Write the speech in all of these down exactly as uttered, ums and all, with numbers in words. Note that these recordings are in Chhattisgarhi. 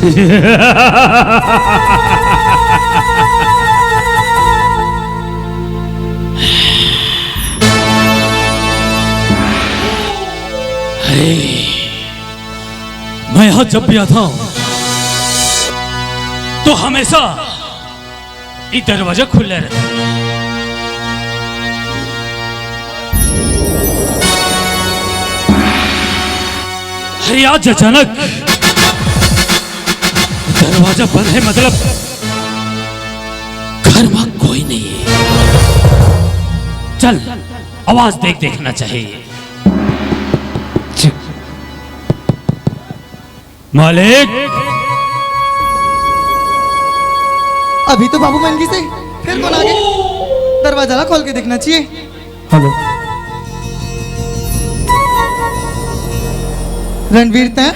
अरे, मैं यहाँ जब भी आता हूँ तो हमेशा ये दरवाजा खुला रहता है। अरे, आज अचानक दरवाजा बंद है, मतलब घर में कोई नहीं है। चल, आवाज देख, देखना चाहिए। मालिक। अभी तो बाबू मन गिस हे, फेर कोन आगे? दरवाजा ला खोल के देखना चाहिए। हेलो। रणवीर, तैं?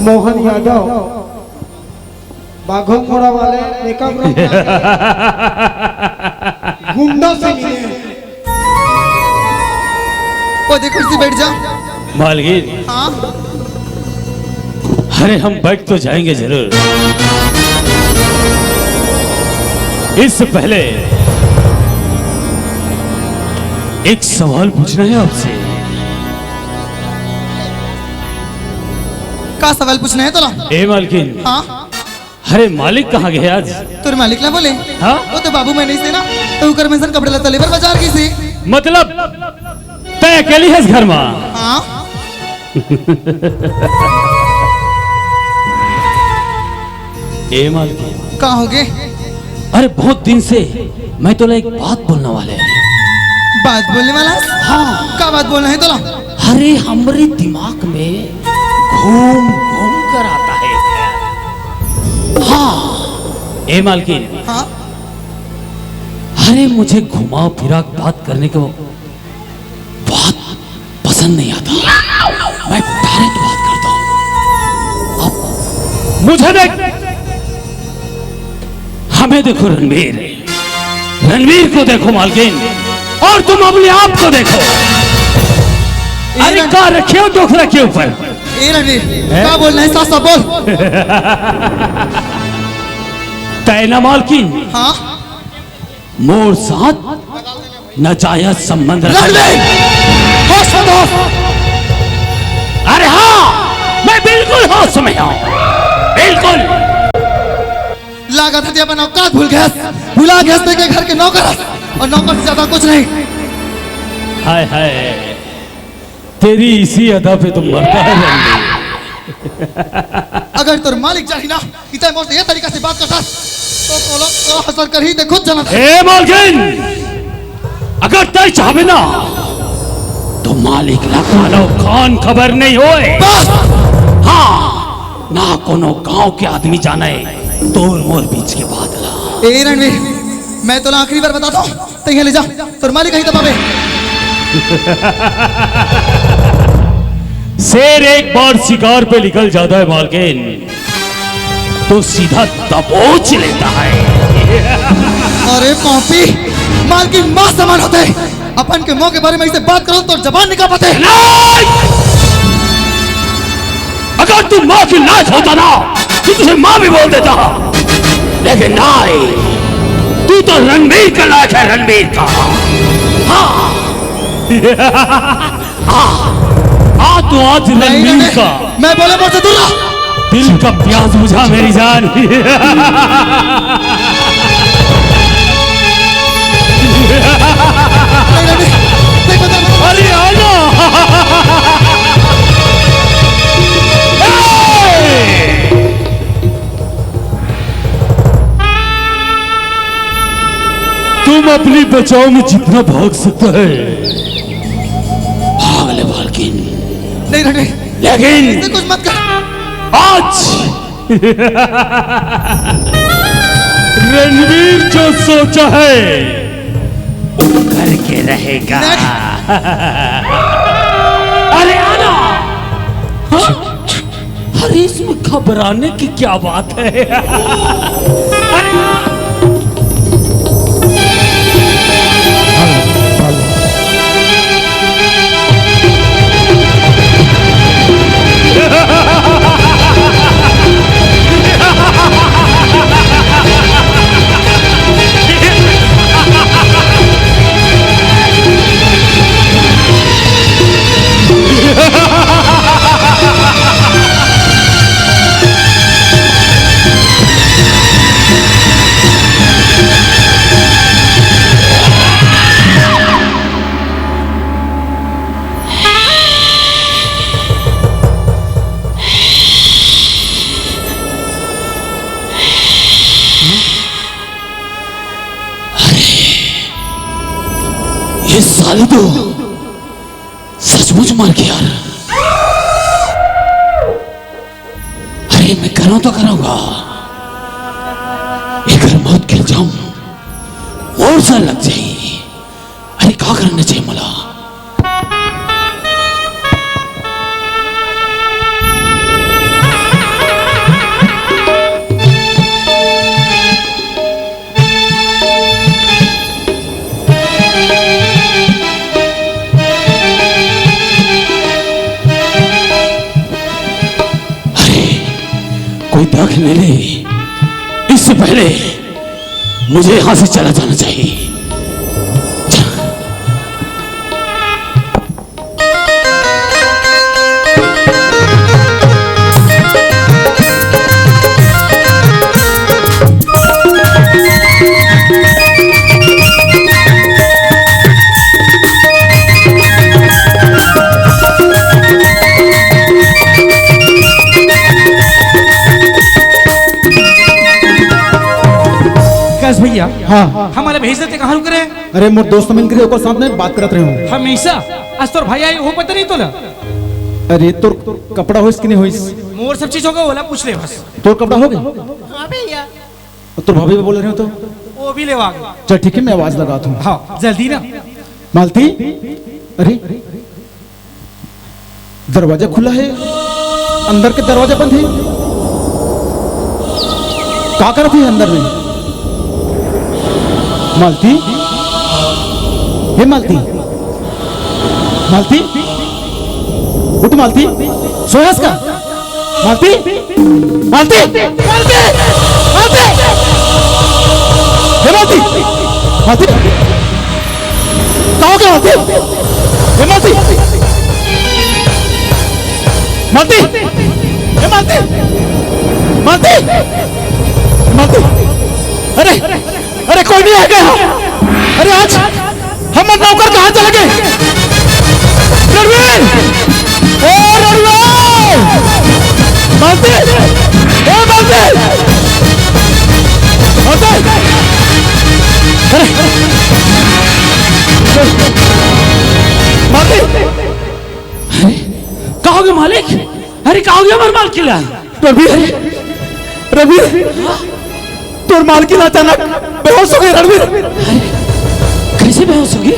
मोहन यादव। बाघो मोड़ा वाले मेकअप रूम में गुंडों से मिले। वो देखो, कुर्सी बैठ जा। मालकिन। हाँ। अरे, हम बैठ तो जाएंगे जरूर। इससे पहले एक सवाल पूछना है आपसे। का सवाल पूछना है तोला? ए मालकिन। हाँ। अरे, मालिक कहाँ गए आज? तोर मालिक ला बोले। हाँ? वो तो बाबू मन नइ हे ना, तो ओकर मन सन कपड़ा लत्ता लेबर बाजार गिस हे। मतलब, तैं अकेली हस घर में? हाँ। ए मालकिन। का होगे? अरे, बहुत दिन से मैं तोला एक बात बोलने वाले। बात बोलने वाला हस? हाँ। का बात बोलना है तोला? अरे, हमरे दिमाग में घूम घूम कर आता है। हाँ, ए मालकिन। हाँ? अरे, मुझे घुमा फिरा बात करने को बहुत पसंद नहीं आता। मैं direct बात करता हूँ। अब मुझे देख, हमें देखो रणवीर, रणवीर को देखो मालकिन, और तुम अपने आप को देखो। अरे, रण- का रखे हो डोकरा के ऊपर? ए रणवीर, हैं? का बोलना है, साफ साफ बोल। तय ना मालकिन। हाँ? मोर साथ नाजायज संबंध रख- रणवीर, होश में तो। अरे हाँ, मैं बिल्कुल होश में हूँ, बिल्कुल। लागत हे, तैं अपन औकात भूल गयस, भुला गयस, तैं के घर के नौकर हस, और नौकर से ज्यादा कुछ नहीं। हाय हाय, तेरी इसी अदा पे तो मरता है रणवीर। अगर तोर मालिक जानी ना कि तैं मोर से ये तरीका से बात करथस, तो तोला का असर करही, तैं खुद जानत हस। ए मालकिन, अगर तैं चाहबे ना, तो मालिक ला कानो कान खबर नहीं होय। बस! हाँ, ना कोनो गांव के आदमी जाने तोर मोर बीच के बात ला। ए रणवीर, मैं तोला आखिरी बार बताथंव, तैं ले जा, तोर मालिक कहीं दबावे। शेर एक बार शिकार पे निकल जाता है मालकिन, तो सीधा दबोच लेता है। अरे पापी, मालकिन माँ समान होथे। अपन के माँ के बारे में ऐसे बात करो तो जबान निकाल पाते। नहीं! अगर तू माँ के लायक होता ना, तो तुझे माँ भी बोल देता। लेकिन नहीं, तू तो रणवीर के लायक है, रणवीर का। हाँ। हाँ, हाँ, तो आज नहीं, रणवीर नहीं, का मैं बोले, मोर से दूर रह। दिल का प्यास बुझा मेरी जान। अरे आना। तुम अपनी बचाओ में जितना भाग सकता है, भाग ले मालकिन। नहीं, नहीं, नहीं। लेकिन ऐसे कुछ मत कर। आज रणवीर जो सोचा है, वो करके रहेगा। नहीं। अरे आना। हाँ? अरे, इसमें घबराने की क्या बात है? अरे, इस साले तो सचमुच मर गया यार। अरे मैं करूं तो करूंगा, एकर मौत के इल्जाम मोर सर लग जाई। अरे का करना चाहिए मला? अरे, कोई देख नहीं ले, इससे पहले मुझे यहां से चला जाना चाहिए। विकास भैया, हाँ। हमला भेज देते कहाँ रुक रहे? अरे, मोर दोस्त मन के ओकर साथ में बात करत रहे हूँ। हमेशा आज तोर भाई आए हो पता नहीं तोला? अरे, तोर कपड़ा होइस कि नहीं होइस? मोर सब चीज होगे, ओला पूछ ले बस। तोर कपड़ा होगे? हाँ भैया। तोर भाभी भी बोल रहे हो तो? वो भी लेवा गए। चल ठीक है, मैं आवाज लगाता हूँ। हाँ, जल्दी ना। मालती, अरे, दरवाजा खुला है, अंदर के दरवाजा बंद है। का करत है अंदर में? मालती, हे मालती, मालती, उठ मालती, सोयास का? मालती, मालती, मालती, मालती, हे मालती, मालती। का हो गया मालती? हे मालती, मालती, हे मालती, मालती, मालती। अरे, अरे, कोई नहीं आ गया। अरे, आज हमर नौकर कहाँ चले गए? रणवीर! ओ रणवीर! मालती! ए मालती! मालती! अरे! मालती! अरे, का हो गया मालिक? अरे, का हो गया हमर मालकिन ला? रणवीर, रणवीर, तोर मालकिन अचानक बेहोश हो गए रणवीर। अरे, कैसे बेहोश हो गए?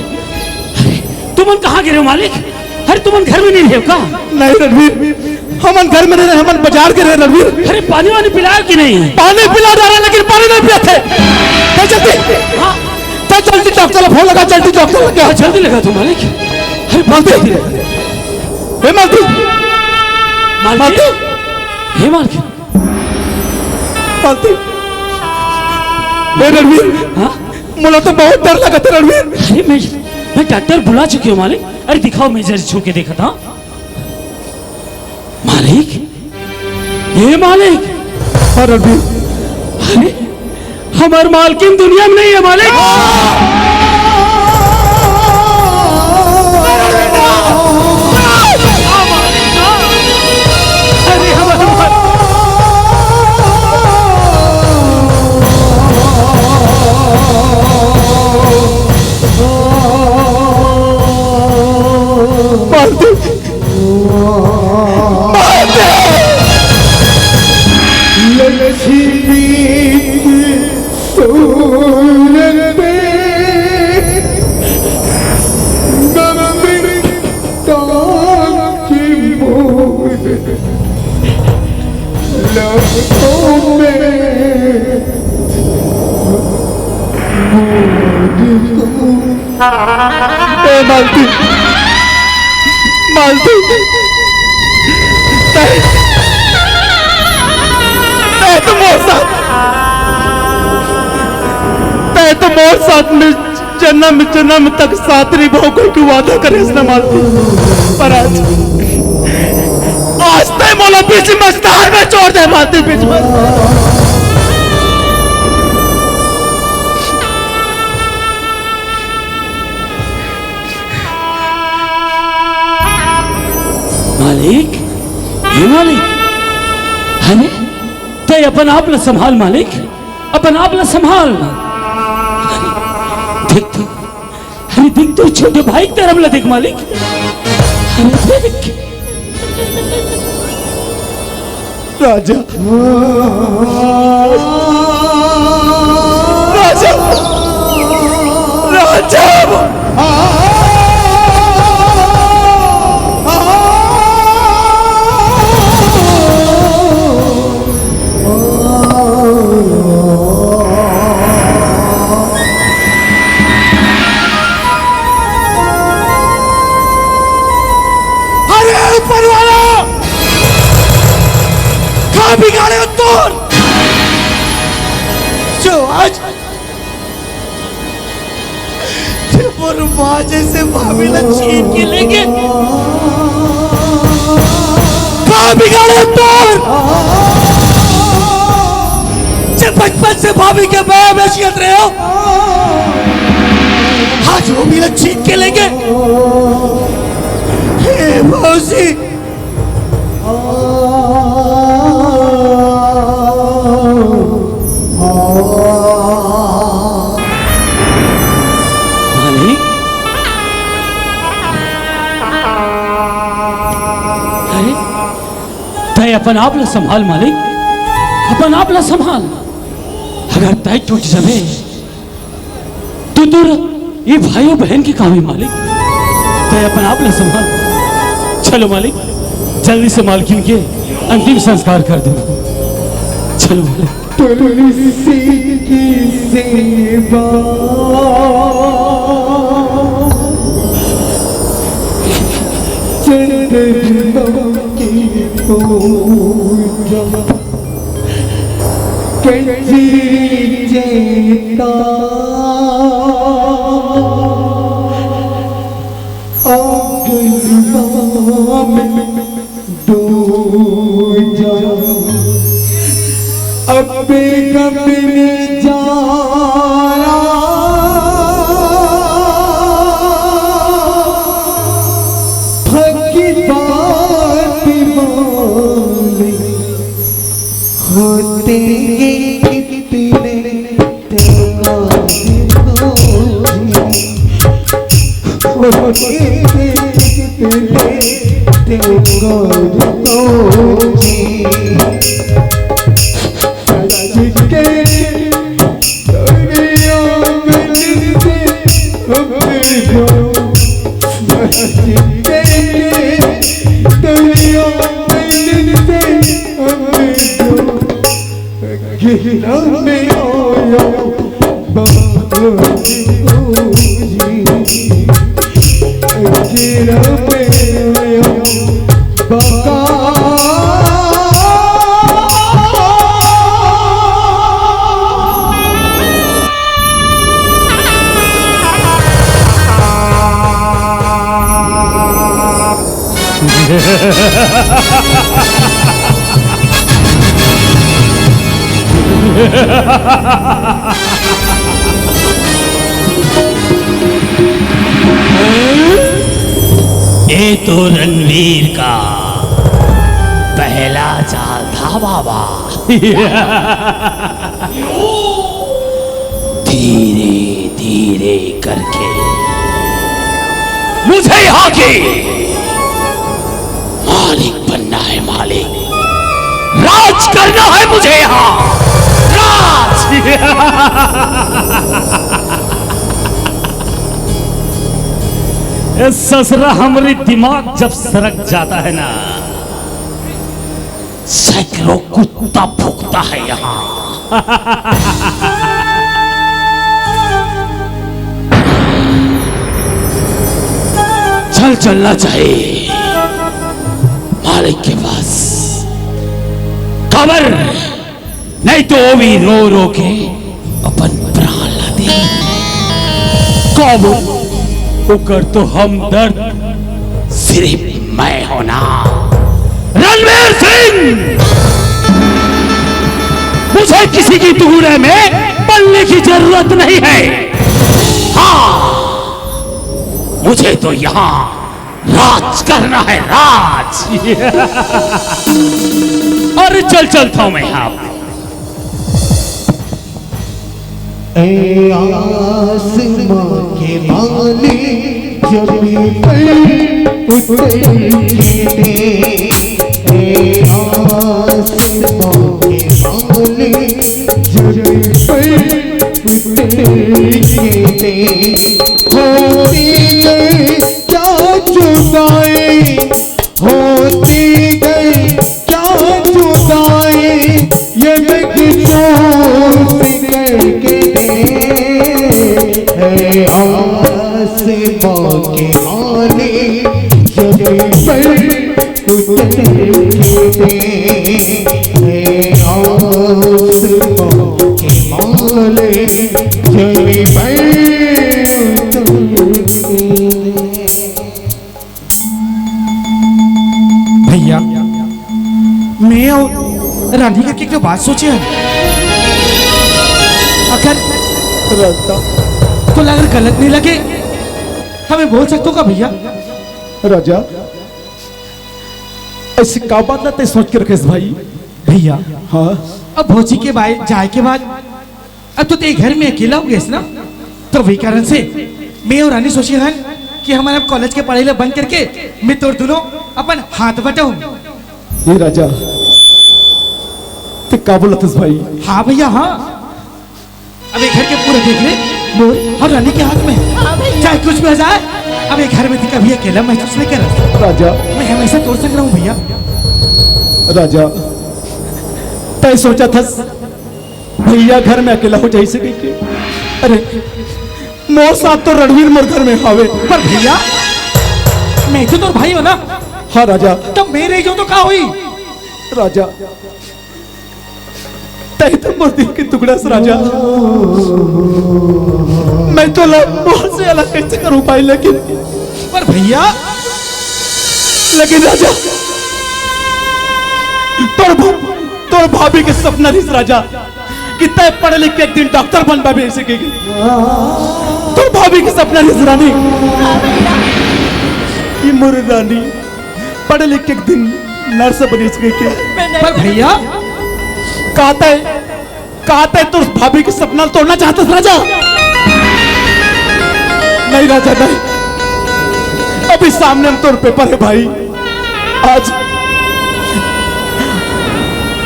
अरे, तुमन कहाँ गिरे हो मालिक? अरे, तुमन घर में नहीं रहे हो का? नहीं रणवीर, हमन घर में नहीं रहे, हमन बाजार गिरे रणवीर। अरे, पानी वानी पिलाया कि नहीं? पानी पिला डारा, लेकिन पानी नहीं पिया थे। चल जल्दी, हाँ। चल जल्दी डॉक्टर ला फोन लगा, जल्दी डॉक्टर लगा। हाँ, जल्दी लगा तू मालिक। अरे, बहुत मालती, जल्दी लगा। हे मालती, मालती, मालती। हे मालकिन। मालती। हे रणवीर। हाँ? मोला तो बहुत डर लगा था रणवीर। अरे मैं, मैं डॉक्टर बुला चुकी हूँ मालिक। अरे दिखाओ, मैं जरा छू के देखा था। मालिक, हे मालिक। हाँ रणवीर। अरे हमर मालकिन दुनिया में नहीं है मालिक। अरे हमर माल-, मालकिन। लक्ष्मी सूरत नंद ताज मोर लबों में ए मालती, मालती, तै, तै तो मोर साथ, तै तो मोर साथ में जन्म जन्म तक साथ निभाओ कोई के वादा करे इसने मालती, पर आज, आज तै मोला बीच मझधार में छोड़ दे मालती, बीच में। मालिक, हे मालिक, अरे, तै अपन आप ला संभाल मालिक, अपन आप ला संभाल। अरे, देख तो, अरे, मालिक, तोर छोटे भाई के धरम ला देख मालिक। अरे देख। राजा। राजा। राजा। अरे ऊपर वाला, का बिगाड़े हो तोर? जो आज, जो मोर माँ जैसे भाभी ला छीन के लेगे, का बिगाड़े हो तोर? जे बचपन से भाभी के माया में जियत रहे हो, आज वो भी ला छीन के लेगे। हे मौसी, मालिक, अरे, तय अपन आप ला संभाल मालिक, अपन आप ला संभाल। अगर तय टूट जाबे, तू तोर ये भाई अउ बहन के का होही मालिक, तय अपन आप ला संभाल। चलो मालिक, जल्दी से मालकिन के अंतिम संस्कार कर दो। चलो मालिक। तुलसी की सेवा, चंदन की पूजा, कजरी चेता अंगना में दूजा। अब बेगम ने जाना, फकीर बात माने, होते ये कितने तेंगार दोजी, होते ये कितने तेंगार दोजी। सच के दुनिया में जिंदगी अब जो, सच के दुनिया में जिंदगी अब जो, गिरना में आया बखत खोजी, गिरना में आया बखत। ये तो रणवीर का पहला चाल था बाबा। धीरे धीरे करके मुझे यहाँ के मालिक बनना है, मालिक। राज करना है मुझे यहाँ, राज। ए ससुरा, हमरी दिमाग जब सरक जाता है ना, सैकड़ों कुत्ता भूंकता है यहाँ। चल, चलना चाहिए मालिक के पास। काबर, नहीं तो वो भी रो रो के अपन प्राण ला दे। काबर, ओकर तो हमदर्द सिर्फ मैं हूं ना। रणवीर सिंह, मुझे किसी की टुकड़े में पलने की जरूरत नहीं है। हाँ, मुझे तो यहाँ राज करना है, राज। अरे चल, चलता हूं मैं यहाँ। ए आसमां के मालिक, जमीन पर उतर के दे। ए आसमां के मालिक, जमीन पर उतर के दे। होती गई क्या जुदाई, होती गई क्या जुदाई, ये मेघ चूस करके दे। है आसमां के मालिक, जमीन पर उतर के दे। है आसमां के मालिक, जमीन पर उतर के दे। भैया, मैं अउ रानी करके एक ठो बात सोचे हन। अगर राजा। तोला अगर गलत नइ लगे, त मैं बोल सकत हंव का भैया? राजा, अइसे का बात ला तैं सोच के रखे हस भाई? भैया, हाँ? अब भौजी के बाय-, जाय के बाद अब तो तैं घर में अकेला हो गेस ना, त वही कारण से मैं अउ रानी सोचे हन कि हमन अब कॉलेज के पढ़ाई ला बंद करके मैं तोर दूनों अपन हाथ बटाहूं। ए राजा, तैं का बोलत हस भाई? हाँ भैया, हाँ। अब ये घर के पूरा देख ले, मोर अउ रानी के हाथ में। हाँ भैया। चाहे कुछ भी हो जाए, अब ये घर में तैं कभी अकेला महसूस नइ करस। राजा। मैं हमेशा तोर संग रहूं भैया। राजा, तैं सोचत हस भैया घर में अकेला हो जाही कहिके। अरे, मोर साथ तो रणवीर मोर घर में हवे। पर भैया, मैं तो तोर भाई हंव ना। हाँ राजा। त मैं रहि जाहूं त का होही? राजा, तैं तो मोर दिल के टुकड़ा हस राजा। मैं तोला मोर से अलग कइसे करहूं भाई, लेकिन पर भैया। लेकिन राजा, तोर भा-, तोर भाभी के सपना रहिस राजा कि तैं पढ़ लिख के एक दिन डॉक्टर बन पाबे कहिके। तोर भाभी के सपना रहिस रानी कि मोर रानी पढ़ लिख के एक दिन नर्स बनिस कहिके। पर भैया। का तैं का तैं तोर भाभी के सपना ला तोड़ना चाहत हस राजा? नहीं राजा, नहीं। अभी सामने में तोर पेपर हे भाई। आज,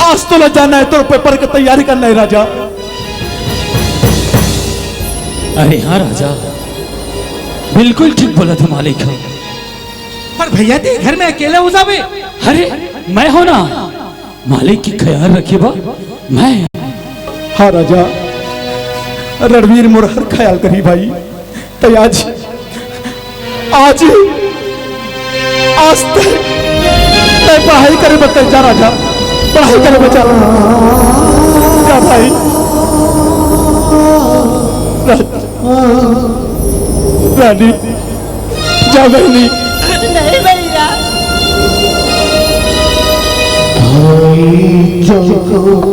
आज तोला जाना हे, तोर पेपर के तैयारी करना हे राजा। अरे हाँ राजा, बिल्कुल ठीक बोलत हे मालिक। पर भैया, तैं घर में अकेला हो जाबे। अरे, मैं हंव ना। मालिक के ख्याल रखे बर मैं। हाँ राजा, रणवीर मोर हर ख्याल करही भाई। तैं आज, आज ही, आज तैं, तैं पढ़ाई करे बर तैं जा राजा, पढ़ाई करे बर जा, जा भाई। राज-, रानी, जा बहिनी। नहीं भैया। भाई जब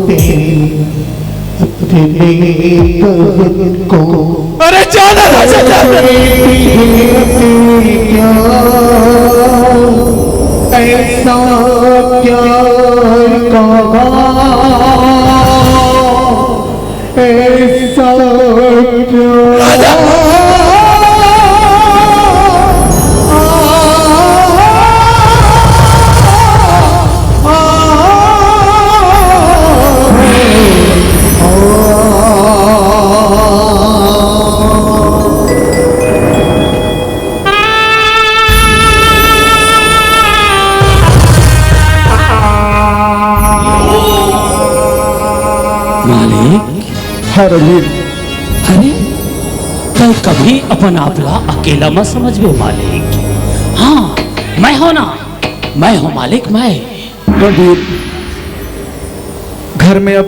तेरे अपने कहन को अरे जाना राजा, जाना। क्या ऐसा क्या कहा ऐसा क्या? मालिक। हाँ रणवीर। अरे, तैं कभी अपन आप ला अकेला मत समझबे मालिक। हाँ, मैं हंव ना, मैं हंव मालिक, मैं। रणवीर, घर में अब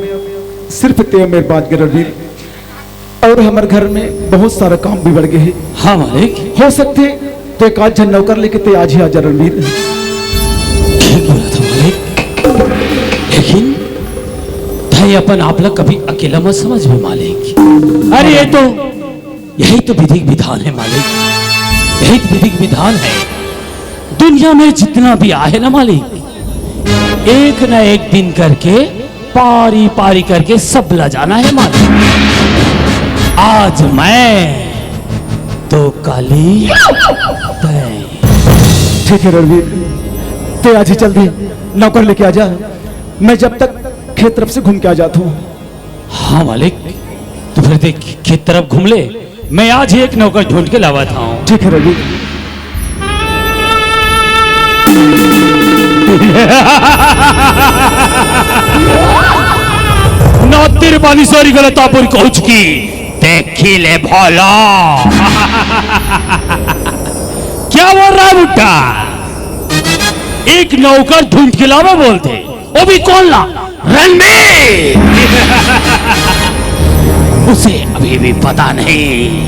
सिर्फ तैं अउ मैं बांच गे रणवीर। अउ हमर घर में बहुत सारा काम भी बढ़ गे हे। हाँ मालिक। हो सकथे तैं एक आध झन नौकर लेके तैं आज ही आ जा रणवीर। ठीक बोलत हस मालिक, लेकिन तैं अपन आप ला कभी अकेला मत समझबे मालिक। अरे ये तो, यही तो विधि विधान हे मालिक, यही तो विधि विधान हे। दुनिया में जितना भी आहे ना मालिक, एक ना एक दिन करके, पारी पारी करके सब ला जाना हे मालिक। आज मैं तो काली तय। ठीक है रणवीर, तय आज ही जल्दी नौकर लेके आ जा। मैं जब तक खेत तरफ से घूम के आ जाता हूँ। हाँ मालिक, तो फिर देख, खेत तरफ घूम ले, मैं आज ही एक नौकर ढूंढ के लावत हूँ। ठीक है रणवीर। ना तेरे बानी सारी गलत आपुर कोच की देखी ले भोला। क्या बोल रहा है बुड्ढा? एक नौकर ढूंढ के लावा बोलते, वो भी कौन ला? रणवीर। उसे अभी भी पता नहीं।